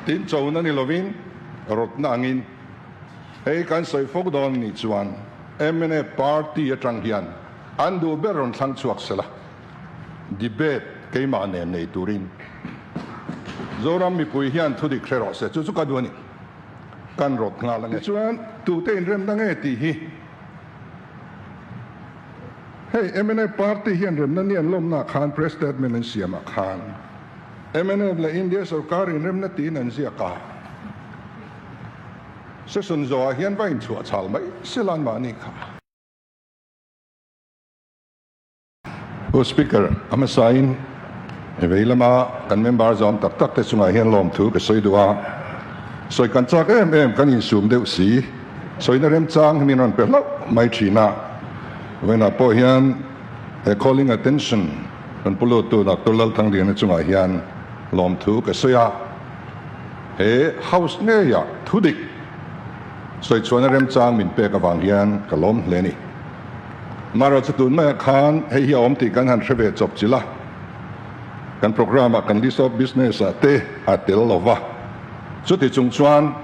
Tin, chona ni lovin rawtna angin hei kan sawi fo dawn nih chuan mnf party atang hian an duh ber rawn thlang chhuak sela, debate keimah nen nei turin Zoram mipui hian thudik hre rawh se, chu chu ka duh a ni. Kan rawt nghal ange. Tichuan, tute inremna nge tih hi hei mnf party hian remna ni an lawmnaah khan press statement an siamah khan mnf leh India sorkar inremna tiin an ziak a, session zawhah hian va inchhuah chhal mai sela anmahni kha. Pu Speaker, a hmasain vei lama kan member zawm tak tak te chungah hian lawmthu ka sawi duh a, sawi kan chak em em kan insum deuh si, sawina remchang hi min rawn pe hlauh mai thin a, vawiinah pawh hian he calling attention rawn pu luttu Doctor Lalthangliana chungah hian lawmthu ka sawi a, he House ngeia thudik sawi chhuahna remchang min pek avang hian ka lawm hle a ni. Mara chu tun maiah khan hei hi a awm tih kan han hre ve chawp chilh a, kan programme ah kan list of business ah te a tel lo va, chuti chung chuan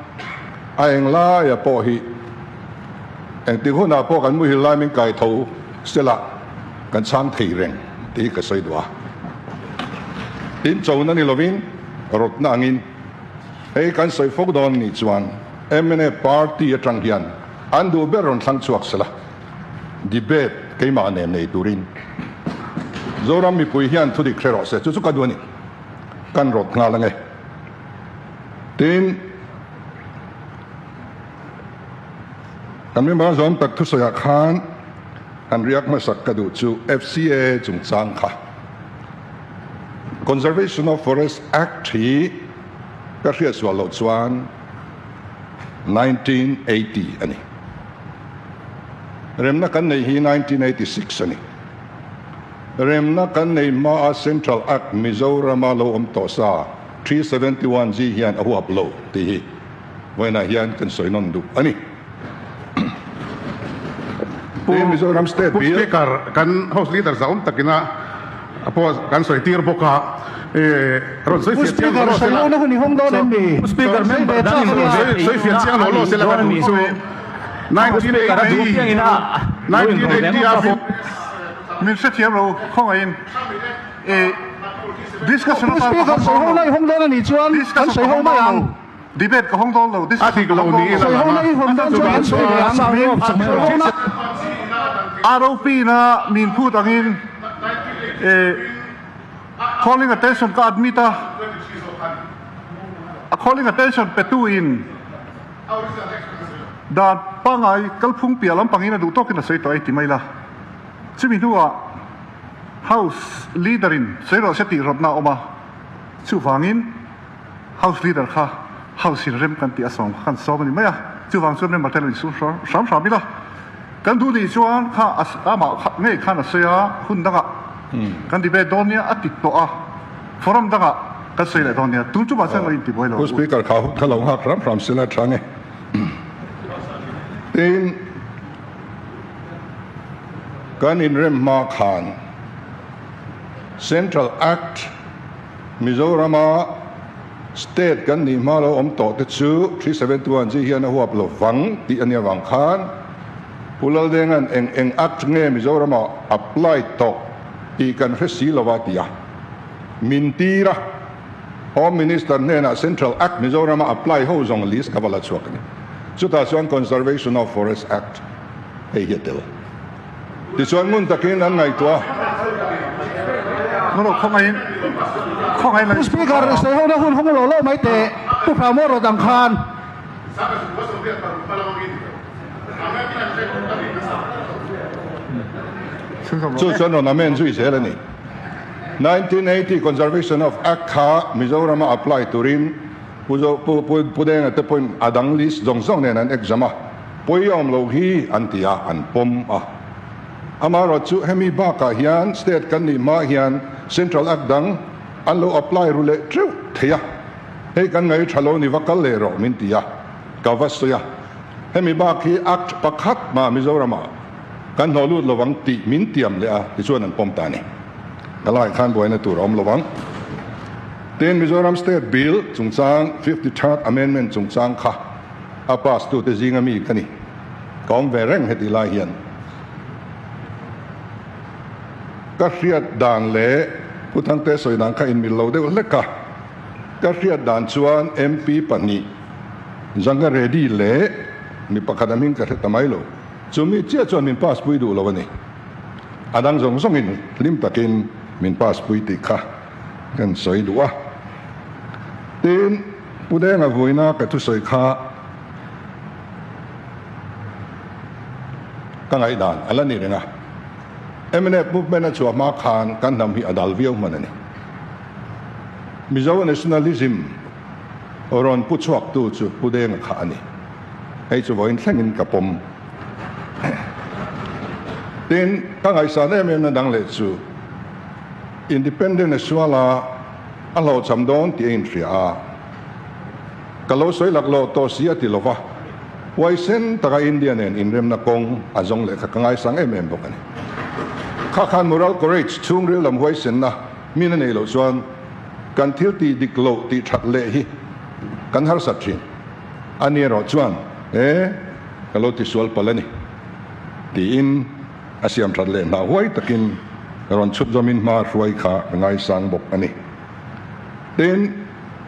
a eng laia pawh hi engtik hunah pawh kan muhil lai min kai tho sela kan chhang thei reng tih hi ka sawi duh a. Tin, chona ni lovin rawtna angin hei kan sawi fo dawn nih chuan mnf party atang hian An duh ber rawn thlang chhuak sela, debate keimah nen nei turin Zoram mipui hian thudik hre rawh se, chu chu ka duh a ni. Kan rawt nghal ange. Tin, kan member zawm tak thusawiah khan han riak hmasak ka duh chu FCA chungchang kha. Conservation of Forest Act hi ka hriatsual loh chuan 1980 a ni. Remna kan neih hi 1986 a ni. Remna kan neih hmaa Central Act Mizorama lo awm tawh sa 371G hian a huap lo tih hi vawiinah hian kan sawi nawn duh a ni. Pu Mizoram State Pu Speaker, kan House Leader zahawm takina pawh kan sawi tir bawk a, rawn sawi fiah chiang law law sela. Pu Speaker, member dang in rawn sawi fiah chiang law law sela ka duh chu 1980 1980 a Min hrethiam lo khawngaihin discussion Pu Speaker, sawi ho na i hawng dawn a nih chuan kan sawi ho mai ang. Debate ka hawng dawn lo, A dik lo niin a lang a, chuvang chuan ROP na min phut angin calling attention ka admit a, a calling attention petu in dan pangai kalphung piah lampangin a duh tawkin a sawi tawh e ti mai la. Chumi hnuah House leader in sawi rawh se tih rawtna a awm a, chuvangin House leader kha House in rem kan tih a sawm kha kan sawm a ni mai a, chuvang chuan member te lo insum hram hram ila. Kan duh nih chuan kha amah kha ngei khan a sawi a, hun dangah kan debate dawn nia a ti tawh a, forum dangah kan sawi leh dawn nia, tun chumah chuan lo intibuai lo. Pu Speaker kha hun kha lo nghak hram hram sela tha nge. Tin, kan inrem hma khan Central Act, Mizorama state kan nih hma lo awm tawh te chu 371 chi hian a huap lo vang tih a nia vang khan Pu Laldenga'n eng eng act nge Mizorama apply tawh tih kan hre si lo a ti a, min tir a, Home Minister hnenah Central Act Mizorama apply ho zawng list ka va la chhuak a ni. Chutah chuan Conservation of Forest Act hei hi a tel. Tichuan ngun takin an ngaihtuah a. Ngaw khawngaihin khawngaihin Pu Speaker, sawi hona hun hawng lo lo mai teh, Pu Hramawr rawt ang khan. Chu chuan rawn amend zui zel a ni. 1980 Conservation of Act kha Mizorama apply turin Pu Pu Denga te pawhin a dang list zawng zawng nen an exam a. Pawi awm lo hi an ti a, an pawm a. Amaherawh chu hemi bakah hian state kan nih hma hian Central Act dang an lo apply ru leh teuh thei a, hei kan ngaih tha lo ni va kal leh rawh min ti a, ka va sawi a. Hemi bak hi Act pakhat mah Mizoramah kan hnawh lut lo ang tih min tiam leh a, tichuan an pawm ta a ni. Ka laiah khan buaina tur a awm lo ang. Tin, Mizoram State Bill chungchang 53rd Amendment chungchang kha a pass tute zinga mi ka ni. Ka awm ve reng heti lai hian. Ka hriat dan leh Pu Thangte sawi dan kha inmil lo deuh hlek a. Ka hriat dan chuan MP pahnih Zanga Reddy leh mi pakhat a hming ka hre ta mai lo. Chumi chiah chuan min pass pui duh lo a ni. A dang zawng zawngin hlim takin min pass pui tih kha kan sawi duh a. Tin, Pu Denga vuina ka thusawi kha ka ngaihdan a la ni reng a. Mnf movement a chhuah hma khan kan hnam hi a dal viau hman a ni. Mizo nationalism rawn pu chhuaktu chu Pu Denga kha a ni. Hei chu vawiin thlengin ka pawm. Tin, ka ngaihsan em em na dang leh chu Independent a sual a, a hlawhchham dawn tih a inhria a. Ka lo sawi laklawh tawh si a ti lova, huaisen taka India nen inremna kawng a zawng leh kha ka ngaisang em em bawk a ni. Kha khan moral courage, chhungril lam huaisenna min a neih loh chuan kan thil tih dik loh tih that leh hi kan harsat thin. A ni erawh chuan, E, ka lo tisual palh a ni, tiin a siam that leh hna huai takin rawn chhut zawmin hma hruai kha ka ngaisang bawk a ni. Tin,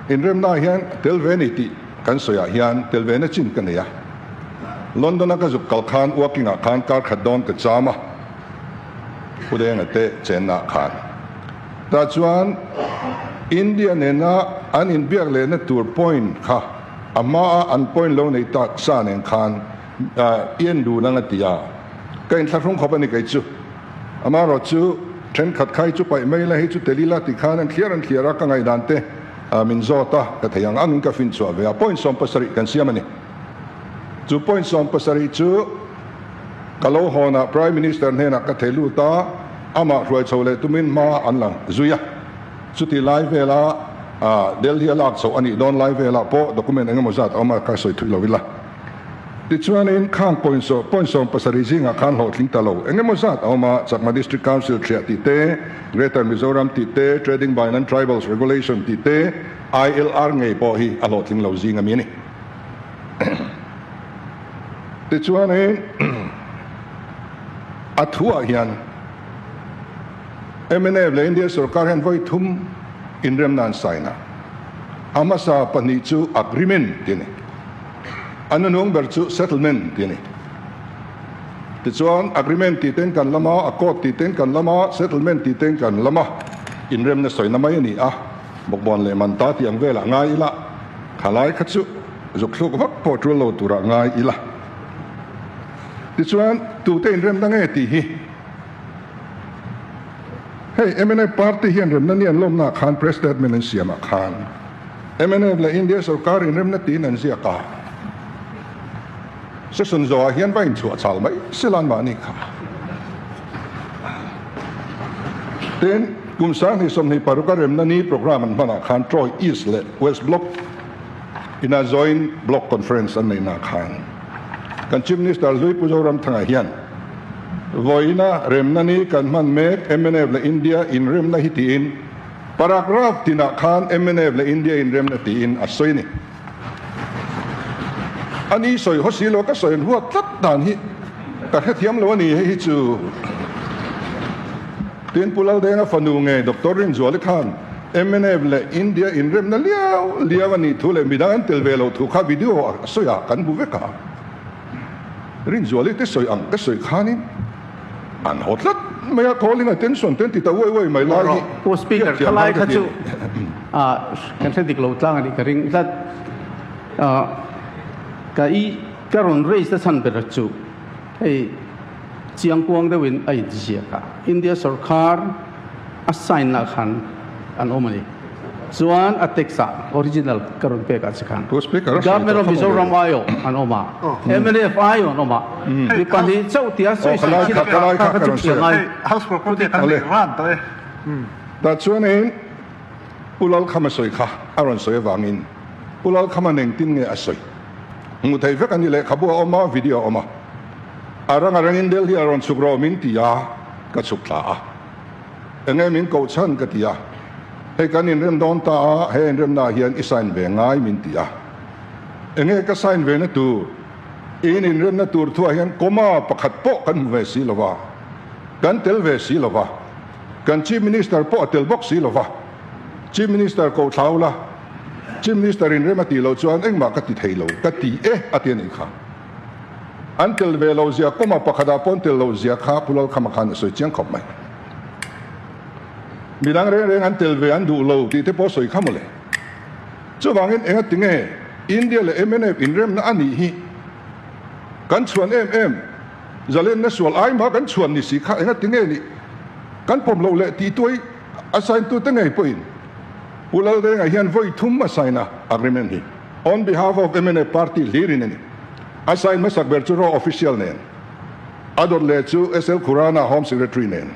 inremnaah hian tel ve ni tih kan sawiah hian tel ve na chin ka nei a. London-a ka zuk kal khan Woking-ah khan kar khat dawn ka cham a, Pu Denga te chennaah khan. Tah chuan India nena an inbiak lehna tur point kha a hmaa an point lo nei tak sa nen khan i en dun ang a ti a, ka inthlahrung khawp a ni kei chu. Amaherawhchu thenkhat kha hi chu paih mai ila, hei chu tel ila tih khan an thliar an thliar a, ka ngaihdan te min zawt a, ka thei ang angin ka finchhuah ve a, point 70 kan siam a ni. Chu point 70 chu ka lo hawnah Prime Minister hnenah ka thei lut a, amah hruai chho leh tumin hma an la zui a. Chuti lai vela Delhi a lak chhoh a nih dawn lai velah pawh document engemaw zat a awm a, ka sawi thui lo ila. Tichuanin khang point 70 zingah khan hlawhtling ta lo engemaw zat a awm a, Chakma District Council thiah tih te, Greater Mizoram tih te, Trading by Non-Tribals Regulation tih te, ILR ngei pawh hi a hlawhtling lo zing a mi a ni. Tichuanin a thuah hian mnf leh India sorkar hian vawi thum inremna an sign a, a hmasa pahnih chu agreement tih a ni, a nunung ber chu settlement tih a ni. Tichuan agreement tih ten kan lam a, accord tih ten kan lam a, settlement tih ten kan lam a, inremna sawina mai a ni a, bawkbawn leh manta tih ang velah ngai ila, khalai kha chu zuk thluk vak pawh tul lo turah ngai ila. Tichuan tute inremna nge tih hi hei mnf party hian remna ni an lawmnaah khan press statement an siamah khan mnf leh India sorkar inremna tiin an ziak a, session zawhah hian va inchhuah chal mai sela an mahni kha. Tin, kum 2026 a remna ni programme an hmanah khan Troy East leh West Block ina Joint Block Conference an neihnaah khan kan Chief Minister Hlui Pu Zoramthanga hian vawiina remna ni kan hman mek mnf leh India inremna hi tiin paragraph tinah khan mnf leh India inremna tiin a sawi a ni. A ni sawi haw si lo ka sawi an huat tlat dan hi ka hrethiam lo a ni hei hi chu. Tin Pu Laldenga fanu nge Doctor Rinzuali khan mnf leh India inremna liau liau a nih thu leh midang an tel ve loh thu kha video a sawi a kan hmu vek a. Rinzuali te sawi ang ka sawi khanin an haw tlat mai a, calling attention te an ti ta uai uai mai lai hi. Pu Speaker, khalai kha chu kan hre dik lo tlang a nih ka ring tlat. Ka i ka rawn raise na chhan ber chu hei chiangkuang deuhin a inziak a, India sorkar a sign lah khan an awm a ni. Chuan a text ah original ka rawn pek ah che khan Government of Mizoram aiawh an awm a, mnf aiawh an awm a, mi pahnih chauh tia sawi sawi thin a kha kha chu thiam ai. Tah chuanin Pu Lalkhama sawi kha a rawn sawi avangin Pu Lalkhama engtin nge a sawi hmuh theih vek a ni lehkhabu a awm a, video a awm a, a rang a rangin Delhi a rawn chhuk rawh min ti a, ka chhuk thla a. Enge min koh chhan ka ti a. Hei kan inrem dawn ta a, he inremnaah hian i sign ve ngai min ti a. Enge ka sign ve na tur? In inremna tur thuah hian comma pakhat pawh kan hmu ve si lo va, kan tel ve si lo va, kan Chief Minister pawh a tel bawk si lo va. Chief Minister ko thlau la, Chief Minister inrem a tih loh chuan engmah ka ti thei lo, ka ti e a ti a nih kha. An tel ve lo zia comma pakhatah pawh an tel loh zia kha Pu Lalkhama khan a sawi chiang khawp mai. Midang reng reng an tel ve an duh lo tih te pawh sawi kha mawle. Chuvangin enga tinge India leh mnf inremna a nih hi kan chhuan em em, zalenna sual ai mah kan chhuan ni si kha enga tinge nih kan pawm loh leh tih tuai a sign tute ngei pawhin Pu Lalrenga hian vawi thum a sign a agreement hi on behalf of mnf party hlirin a ni. A sign hmasak ber chu raw official nen, a dawt leh chu SL Khurana Home Secretary nen.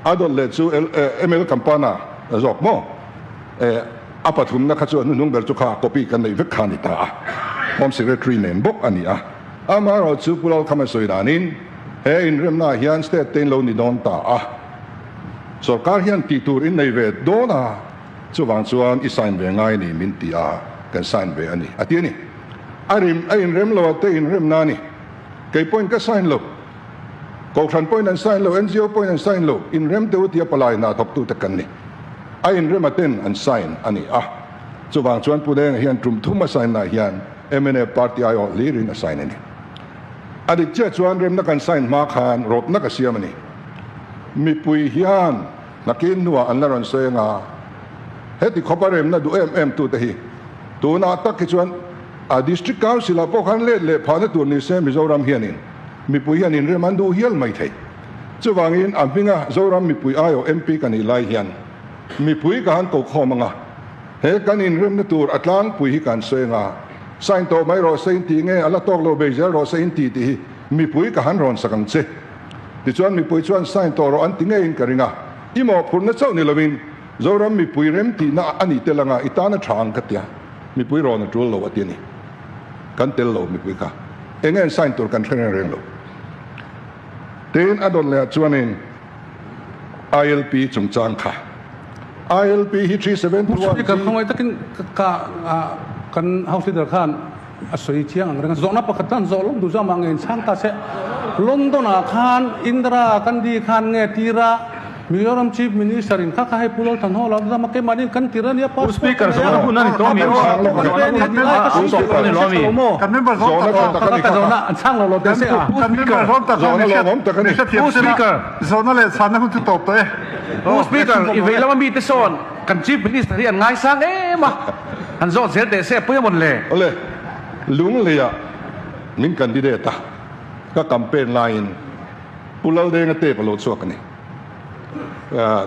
A dawt leh chu ML Kampana zawk maw? A pathumna kha chu a hnuhnung ber chu kha copy kan neih vek kha a ni ta a, Home Secretary nen bawk a ni a. Amaherawh chu Pu Lalkhama sawi danin he inremnaah hian state te in lo ni dawn ta a, sorkar hian tih tur in nei ve dawn a, chuvang chuan i sign ve ngai a ni min ti a, kan sign ve a ni a ti a ni. A rim a inrem lo a te inremna a ni. Kei pawhin ka sign lo. Kohhran pawhin an sign lo, NGO pawhin an sign lo, inrem te u tia palai hna thawktute kan ni. A inrema ten an sign a ni a. Chuvang chuan Pu Denga hian tum thum a sign nah hian mnf party aiawh hlirin a sign a ni. A dik chiah chuan remna kan sign hma khan rawtna ka siam a ni. Mipui hian nakin hnuah an la rawn sawi anga heti khawpa remna duh em em tute hi tunah tak hi chuan a District Council ah pawh khan let leh phahna tur ni se Mizoram hianin Mipui hian inrem an duh hial mai thei. Chuvangin a hminga Zoram mipui aiawh MP ka nih lai hian mipui ka han kokhawm anga, he kan inremna tur a tlangpui hi kan sawi anga, sign tawh mai rawh se in tih nge a la tawk lo bei zel rawh se in tih tih hi mipui ka han rawn sak ang che. Tichuan mipui chuan sign tawh rawh an ti ngeiin ka ring a, i mawhphurhna chauh ni lovin Zoram mipui rem tihna a nih tel anga i tan a tha ang ka tia, mipui rawn a tul lo a ti a ni. Kan tel lo mipui kha. Eng nge sign tur kan hre reng reng lo. Tin a dawt leh ah chuanin ILP chungchang kha. ILP hi 371 G. Kan khawngaih takin ka kan House Leader khan a sawi chiang ang reng a. Zawhna pakhat khan zawh lawk duh zawk mah nge inchhang ta se. London ah khan Indira Gandhi khan nge tira Mizoram Chief Minister in kha kha hei Pu Lalthanhaw lo zama keimahni kan tir ania passport Speaker zawhna hun a ni tawh mi zawhna hun a ni tawh ni lo mi Kan member zawng tak kha kha ka zawhna an chhang lo lo teh se a Kan member zawng tak kha mi hrethiam se la zawhna leh chhanna hun chu tawp tawh e. Pu Speaker i vei lama mite sawn kan Chief Minister hi an ngaisang em a han zawt zel teh se a pawi a mawn le. Awle Lungleiah min candidate a ka campaign laiin Pu Laldenga tape a lo chhuak a ni.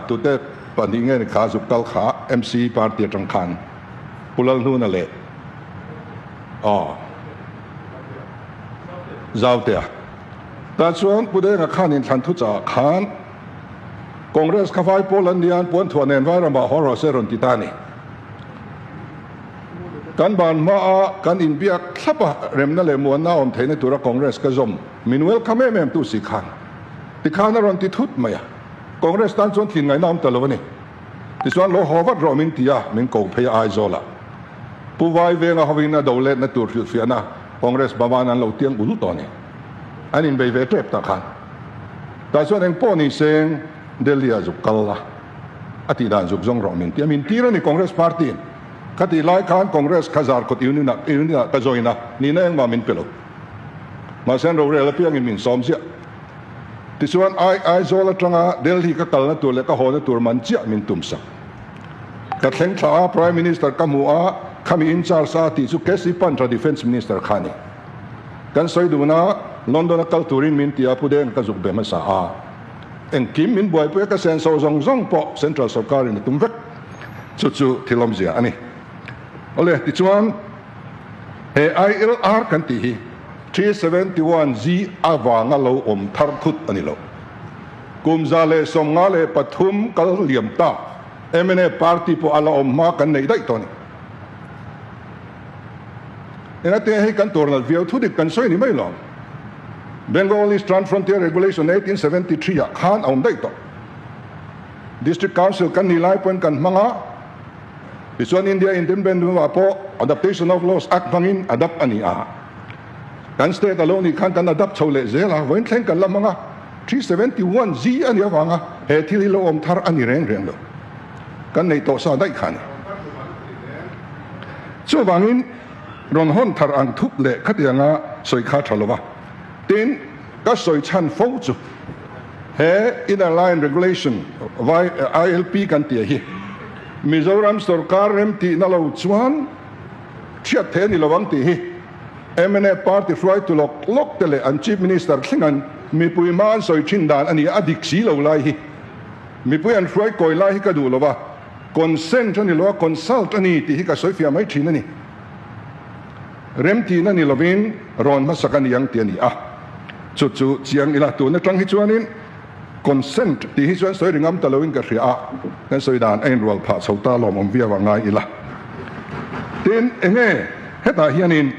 Tute pahnih nge ni kha zuk kal kha MC party atang khan Pu Lalhnuna leh aw Zautea. Tah chuan Pu Denga khan inthlan thuchah khan Congress kha vai pawl an nia an puan thuah nen Vairamah haw rawh se rawn ti ta a ni. Kan ban hmaa kan inbiak thlap a remna leh muanna a awm theihna tura Congress ka zawm min welcome em em tu si khan tikhan a rawn ti thut mai a, Congress tan chuan thin ngaihna awm ta lo a ni. Tichuan lo haw vat rawh min ti a, min ko phei a Aizawlah. Pu Vai Venga hovin a do letna tur hrilhfiahna Congress Bhavan an lo tiang ul tawh a ni. An inbei ve tep tak khan. Tah chuan eng pawh ni seng Delhi ah zuk kal la a tih dan zuk zawng rawh min ti a, min tir a ni Congress party in. Kha tih lai khan Congress kha Zarkawt Union ah Union ah ka join a, nihna engmah min pe lo. Mahse an rorel apiangin min sawm ziah. Tichuan Ai Aizawl atanga Delhi ka kalna tur leh ka hawna tur man chiah min tum sak. Ka thleng thla a, Prime Minister ka hmu a, khami in charge a tih chu KC Pantra Defence Minister kha a ni. Kan sawi dun a, London a kal turin min ti a, Pu Deng ka zuk be hmasa a. Engkim min buaipui a, ka senso zawng zawng pawh Central Sorkarin a tum vek. Chu chu thil awmzia a ni. Awle, tichuan he ILR kan tih hi 371 G avanga lo awm thar thut a ni lo. Kum 153 kal liam ta mnf party pawh a la awm hma kan neih daih tawh a ni. Engate hei kan tur nalh viau thu dik kan sawi ni mai lo. Bengal Eastern Frontier Regulation 1873 ah khan a awm daih tawh. District Council kan nih lai pawhin kan hmang a. Tichuan India Independent hnuah pawh Adaptation of Laws Act hmangin adapt a ni a. Kan state a lo nih khan kan adapt chho leh zel a, vawiin thleng kan la hmang a, 371 G a nih avanga he thil hi lo awm thar a ni reng reng lo. Kan neih tawh sa daih kha a ni. Chuvangin rawn hawn thar ang thup leh khatianga sawi kha tha lova. Tin, ka sawi chhan fo chu he Inner Line Regulation, ILP kan tih hi Mizoram sorkar remtihna lo chuan thiat thei a ni lo ang tih hi mnf party hruaitu lawk lawk te leh an Chief Minister thleng an mipui hma an sawi thin dan a ni a, a dik si lo lai hi mipui an hruai kawi lai hi ka duh lo va, consent a ni lo a, consult a ni tih hi ka sawi fiah mai thin a ni. Remtihna ni lovin rawn hmasak a ni ang tih a ni a, chu chu chiang ila tun atang hi chuanin consent tih hi chuan sawi ringam ta loin ka hria a, kan sawi dan a inrual phah chho ta lawmawm viau a ngai ila. Tin, enge hetah hianin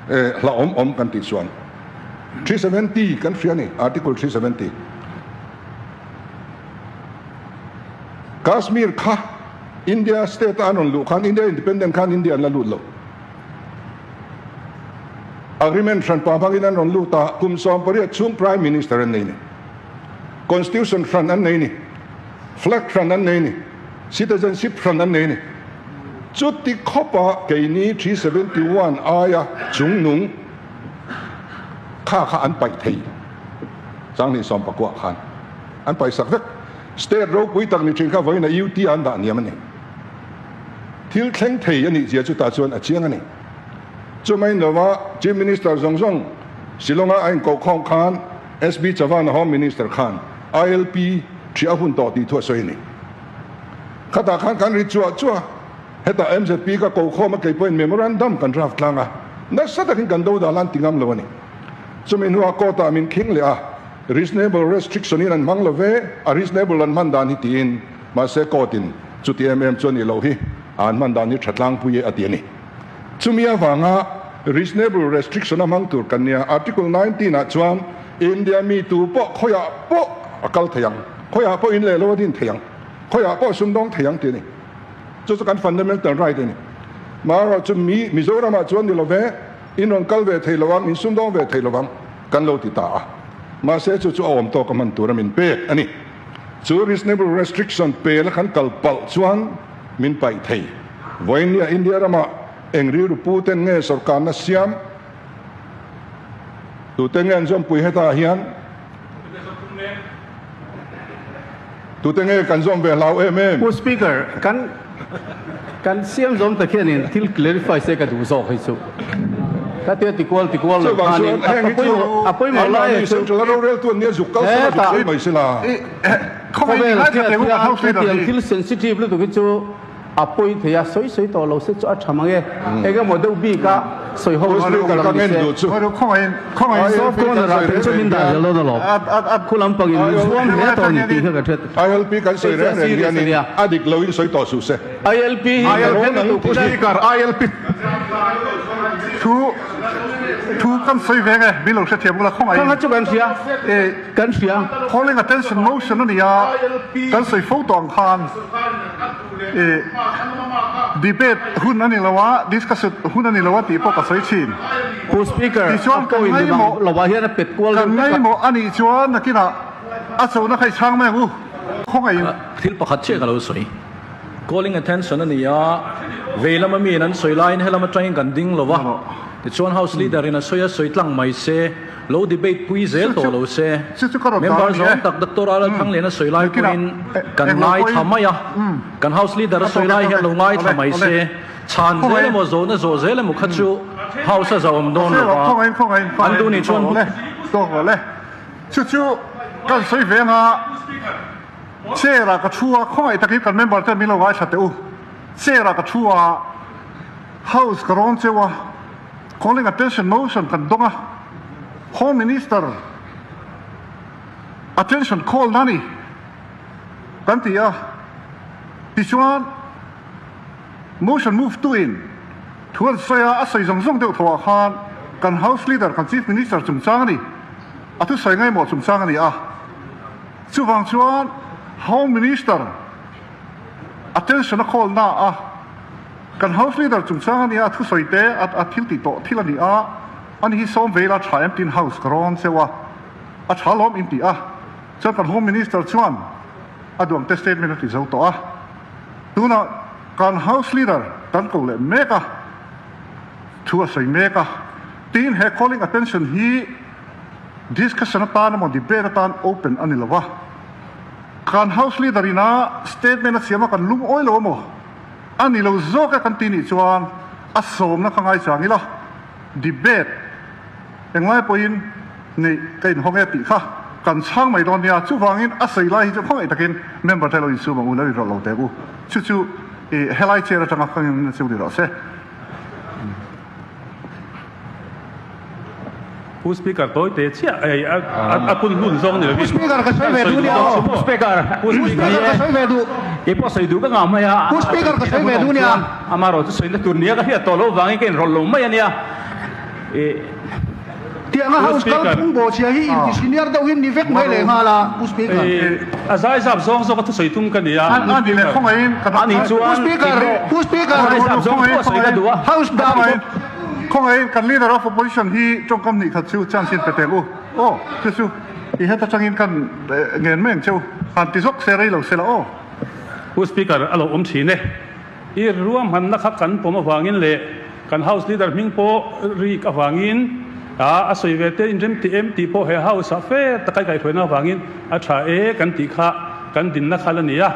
hlauhawm awm kan tih chuan 370 kan hria a ni, Article 370. Kashmir kha India state a an rawn luh khan India independent khan India an la lut lo. Agreement hran pa hmangin an rawn lut a, kum 18 chhung Prime Minister an nei ni. Constitution hran an nei ni. Flag hran an nei ni. Citizenship hran an nei ni. Chuti khawpa keini 371 aia chungnung kha kha an paih thei. Changhnih sawmpakua khan an paihsak vek. State ropui tak ni thin kha vawiin a UT an dah niam a ni. Thil thleng thei a nih zia chu tah chuan a chiang a ni. Chumai lova Chief Minister zawng zawng Shillong-a a inkohkhawm khan SB Chavan a Home Minister khan ILP ṭhi a hun tawh tih thu a sawi a ni. Khatah khan kan ri chuah chuah a, hetah MZP ka kokhawm a kei pawhin memorandum kan draft tlang a, nasa takin kan do dan an ti ngam lo a ni. Chumi hnuah court-ah min khing leh a, reasonable restriction in an hmang lo ve, a reasonable an hman dan hi tiin, mahse court-in chuti em em chu a nih loh hi, a an hman dan hi tha tlangpui e a ti a ni. Chumi avanga reasonable restriction a hmang tur kan nia, Article 19 ah chuan India mi tu pawh khawiah pawh a kal thei ang, khawiah pawh in leh lo a din thei ang, khawiah pawh sumdawng thei ang tih a ni. Chu chu kan fundamental right a ni. Marawh chu mi Mizoramah chuan ni lo ve, In rawn kal ve thei lo ang, in sumdawng ve thei lo ang, kan lo ti ta a. Mahse chu chu a awm tawk a hman tura min pek a ni. Chu reasonable restriction pe la kan kal palh chuan min paih thei. Vawiinnia India ramah eng rilru pu ten nge sorkarna siam? Tute nge an zawmpui hetah hian? Tute nge kan zawm ve hlau em em? Pu Speaker, kan kan siam zawm tak hianin thil clarify se ka duh zawk hei chu. Ka tia tikual tikual lo khanin a pawimawh lai chu. Central a roreltu an nia zuk kal sela zuk sawi mai sela. Khawvel hetiang thil sensitive lutuk hi chu A pawi thei a, sawi sawi tawh lo se chu a tha mang e. Eng emaw deuh bik a sawi ho chu awm lam ni se. Soft corner ah phei chu min dah zel dawn alawm. Khu lampang in min zuam hle tawh a ni tih kha ka hriat. ILP kan sawi reng reng hian in a dik lo in sawi tawh suh se. ILP hi ka rawn ang tih hi. ILP thu thu kan sawi veng e, min lo hrethiam ula khawngaih in. Khang kha chu kan hria, kan hria. Calling attention motion a nia, kan sawi fo tawh ang khan. Debate hun a ni lo a, discussion hun a ni lo a tih pawh ka sawi thin. Pu Speaker, Tichuan a kan pawhin ni bang ngaimawh lovah hian a pet kual kan deuh vek a. ngaimawh a nih chuan nakinah a chona kha i chhang mai ang u, khawngaihin. Thil pakhat chiah ka lo sawi. Calling attention a ni a, vei lama miin an sawi laiin helam atangin kan ding lo va, tichuan House Leader in a sawi a sawi tlang mai se. Lo debate pui zel tawh lo se. Member zawng tak Doctor Alal Thanglian a sawi lai pawhin kan ngaithla mai a, kan House Leader a sawi lai hian lo ngaithla mai se. Chhan zel emaw zawhna zawh zel emaw kha chu House a zahawm dawn lo va, an duh nih chuan. Chu chu kan sawi ve anga chair ah ka thu a, khawngaih takin kan member ten min lo ngaithla teh u. Chair ah ka thu a, House ka rawn cheu a. Calling attention motion kan dawng a, Home Minister attention call na ni kan ti a, tichuan motion move tu in thu an sawi a, a sawi zawng zawng deuh tho ah khan kan House Leader kan Chief Minister chungchang a ni, a thusawi ngaimawh chungchang a ni a, chuvang chuan Home Minister attention a call na a. Kan House Leader chungchang a nia, a thusawi te a thil tih tawh thil a ni a, ani hi sawm veila a tha em tiin House ka rawn cheu a, a tha lawm in ti a, chuan kan Home Minister chuan a duang te statement a ti zo tawh a, tunah kan House Leader kan ko leh mek a, thu a sawi mek a, tin he calling attention hi discussion atan emaw debate atan open a ni lo a, kan House Leader ina statement a siam a kan lungawi lo emaw a ni lo zawk e kan ti nih chuan a sawmna ka ngai chang ila debate englai pawhin neih ka inhawng e tih kha kan chhang mai dawn nia, chuvangin a sawi lai hi chu khawngaih takin member te lo insum ang u, lo inrawlh lo teh u, chu chu i helai chair atanga ka ngen chu ni rawh se. Pu Speaker tawi te chiah ei a kun hun zawng ni lovin. Pu Speaker ka sawi ve duh nia aw. Pu Speaker. Pu Speaker ka sawi ve duh. Kei pawh sawi duh ka ngah mai a. Pu Speaker ka sawi ve duh nia. Amarawh chu sawina tur nia ka hriat tawh loh vangin ka inrawlh lo mai a nia. Tianga House kalphung bawhchhia hi inti senior deuh in ni vek mai leh nghal a, Pu Speaker. A zai zap zawng zawk a thusawi tum ka ni a. A ni leh khawngaih in ka A nih chuan Pu Speaker, Pu Speaker. A zai zap zawng pawh sawi ka duh a. House dan Khawngaih in kan Leader of Opposition hi tawngkam nih khat chu chance in pe tel u. Aw, chu chu i heta tangin kan ngen mai ang cheu. Han ti zawk se rei lo se la aw. Pu Speaker a lo awm thin e. I ruahmanna kha kan pawm avangin leh kan House Leader hming pawh rik avangin a sawi ve te inrem ti em tih pawh he House ah fe taka i kaihhruaina avangin a tha e kan tih kha kan dinna kha la ni a.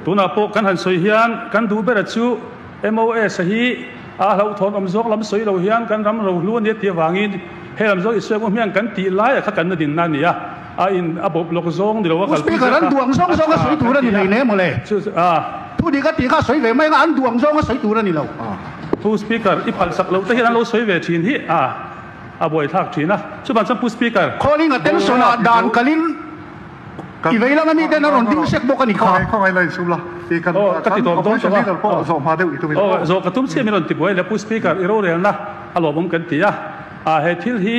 Tunah pawh kan han sawi hian kan duh bera chu MOS a hi a hlauhthawn awm zawk lam sawi lo hian kan ram rohlu a nia tih avangin he lam zawk i sawi ang u hmiang kan tih laia kha kan la dinna a ni a. A in a bawp lawk zawng ni lo a kalpui Pu Speaker, an duang zawng zawng a sawi tur a ni hlei ne mawle. Chu a. Thu dik a tih kha a sawi ve mai anga an duang zawng a sawi tur a ni lo. Pu Speaker, i phalsak loh te hian an lo sawi ve thin hi a a buaithlak thin a. Chuvang chuan Pu Speaker. Calling attention ah dan kalin i vei langa mi ten a rawn ding sek bawk a ni kha. Khawngaih la insum la. I kan Aw, ka ti tawp dawn opposition tawh a. leader pawh zawh hma deuh i tum in. Aw, zawh ka tum chiah min rawn ti buai le Pu Speaker, i rorelna a lawmawm kan ti a. A he thil hi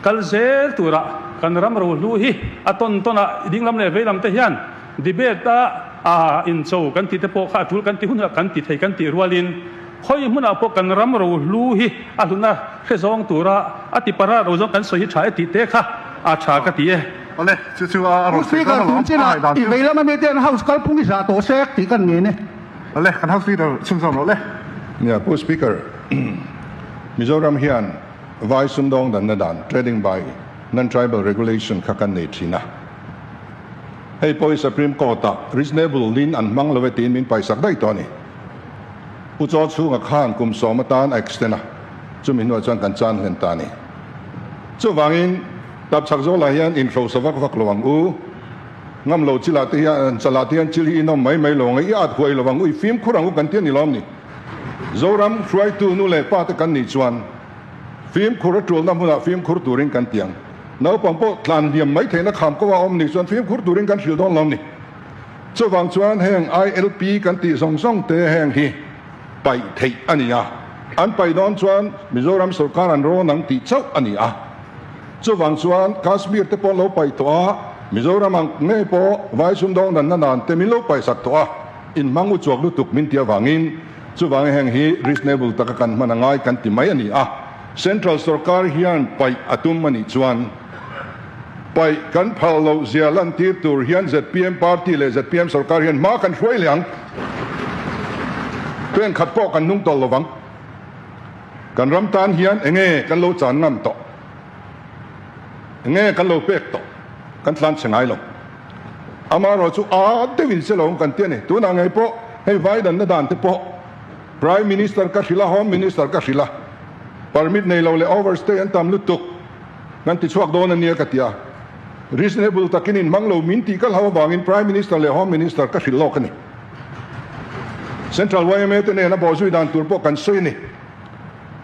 Kal zel tura kan ram rohlu hi a tawn tawn a, dinglam leh veilam te hian debate a a incho kan tih te pawh kha a tul kan ti hunah kan ti thei kan tih rualin khawi hmunah pawh kan ram rohlu hi a hlutna hre zawng tura a ti para ro zawng kan sawi hi tha e tih te kha a tha ka ti e. Awle, chu chu a Pu rawn sawi Speaker, dawn tun alawm, a chinah ngaihdan i chu. veilam ami te an House kalphung i zah tawh sek tih kan ngen e. Awle, kan House Leader chhunzawm rawh le. Nia, Pu Speaker, Mizoram hian Vai sumdawng danna dan, Trading by Non-Tribal Regulation, kha kan nei thin a. Hei pawh hi Supreme Court-ah reasonable lin an hmang lo e tiin min paisak daih tawh a ni. Pu Chaw chhunga khan kum sawm atan a extend a, chumi hnuah chuan kan chan hlen ta a ni. Chuvangin, tapchhak zawlah hian inhrosa vak vak lo ang u. Ngam lo chilah te hian, chalah te hian chil hi inawm mai mai lo ang e, i at huai lo ang u, i fimkhur ang u kan ti a ni lawm ni. Zoram hruaitu nu leh pa te kan nih chuan fimkhur a tulna hmunah fimkhur turin kan ti ang. Naupang pawh tlan hliam mai theihna kham ko a awm nih chuan fimkhur turin kan hrilh dawn lawm ni. Chuvang chuan heng ILP kan tih zawng zawng te heng hi paih theih a ni a, an paih dawn chuan Mizoram sawrkar an rawn ang tih chauh a ni a. Chuvang chuan Kashmir te pawh an lo paih tawh a, Mizoram ang ngei pawh vai sumdawng danna nan te min lo paihsak tawh a. Inhmang u chuak lutuk min ti avangin chuvangin heng hi reasonable taka kan hman a ngai kan ti mai a ni a. Central sorkar hian paih a tum a nih chuan paih kan phal loh zia lantir tur hian zpm party leh zpm sorkar hian hma kan hruai leh ang. Pen khat pawh kan hnung tawlh lovang. Kan ram tan hian enge kan lo chan ngam tawh? Enge kan lo pek tawh? Kan tlan chhe ngai lo. Amaherawh chu a deuhin se lo kan ti a ni. Tunah ngei pawh hei vai danna dan te pawh Prime Minister ka hrilh a, Home Minister ka hrilh a, permit nei lo leh overstay an tam lutuk kan ti chhuak dawn a nia ka ti a. Reasonable takin inhmang lo min tih ka hlau avangin Prime Minister leh Home Minister ka hrilh lawk a ni. Central yma te nena bawhzui dan tur pawh kan sawi a ni.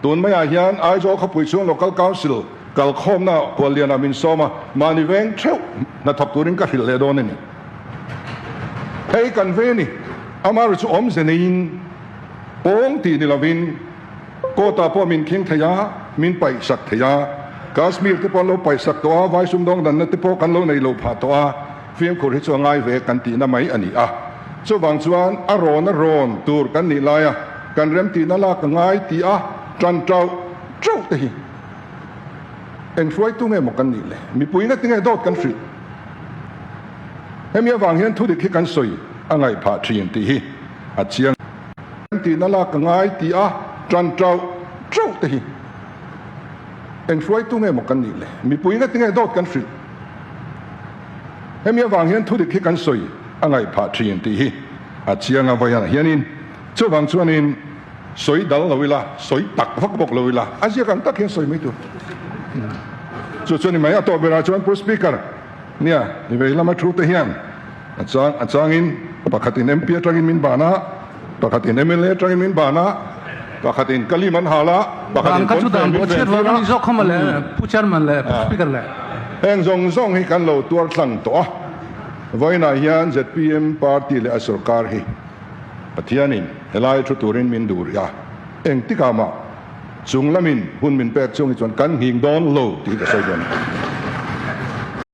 Tun maiah hian Aizawl khawpui chhung Local Council kalkhawmna Kuallianah min sawm a, mahni veng theuh hnathawk turin ka hrilh leh dawn a ni. Hei kan ve ni, amaherawh chu awmze neiin pawng tih ni lovin court-ah pawh min khing thei a, min paihsak thei a, Kashmir te pawh an lo paihsak tawh a, vai sumdawng danna te pawh kan lo nei lo phah tawh a, fimkhur hi chu a ngai ve kan tihna mai a ni a. Chuvang chuan a rawn a rawn tur kan nih laia. Kan remtihna lak a ngai tih a tan tauh tauh te hi eng hruaitu nge maw kan nih le? Mipui nga tinge dawt kan hrilh? Hemi avang hian thudik hi kan sawi a ngaih phah thin tih hi a chiang. Remtihna lak a ngai tih a tan tauh tauh te hi eng hruaitu nge maw kan nih le? Mipui nga tinge dawt kan hrilh? Hemi avang hian thudik hi kan sawi a ngaih phah thin tih hi a chiang a vawiah hianin chuvang chuanin sawi dal lo ila, sawi tak vak bawk lo ila, a ziak ang tak hian sawi mai tur. Chu chu ni mai a tawh berah chuan Pu Speaker nia i vei lama thu te hian a chang a changin pakhatin MP atangin min ban a, pakhatin mla atangin min ban a, pakhatin ka lim an hal a, pakhatin pawnfen min ven tir a. Pu Chairman leh Pu Speaker leh. Heng zawng zawng hi kan lo tuar tlang tawh a. Vawiinah hian zpm party leh a sorkar hi Pathianin helai thu turin min duh rih a, engtikah mah chung lamin hun min pek chung hi chuan kan nghing dawn lo tih ka sawi dawn a ni.